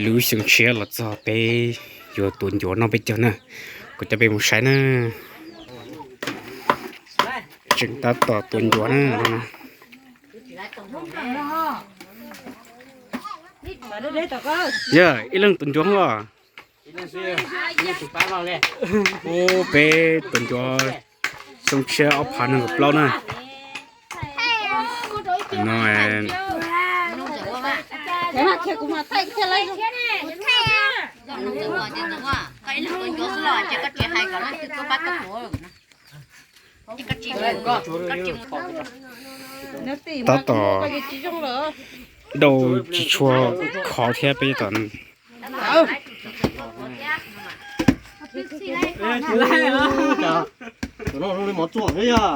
Lub xyoo tshiab los txog peb yuav tuav ncuav noj peb caug na. Kuv coj peb mus saib na. Tseem tab tom tuav ncuav na. Yog ib leeg tuav ncuav los? Ub, peb tuav ncuav xyoo tshiab ob phav nees nkaum plaub na. No, tab tom dau tsis tshua khov thiab peb tom. Zoo li mov txua thiab.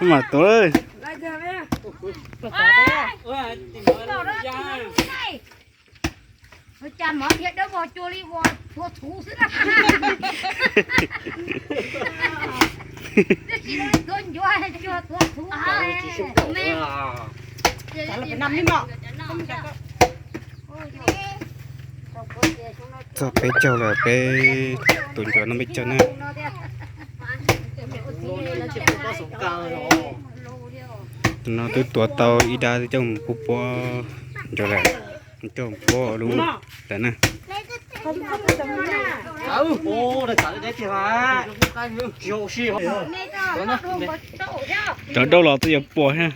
Mas tuav. Cas mov thiab dawb vog cua li ua thua thuv xwb na. Twb tsis tuav ncuav, cua thua thuv. Txog peb caug lawm, peb tuav ncuav no peb caug na. No twb tuav tau ib dab coj mus pub puab ncua lawm, coj mus puab lub lawm na. Cov dau los twb yuav puas thiab.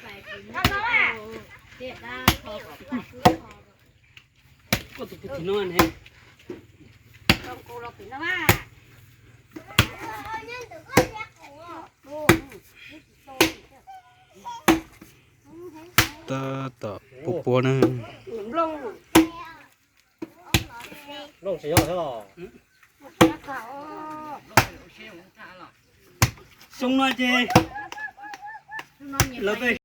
Tab tom puab puab na. Xyoo no ces lawv tej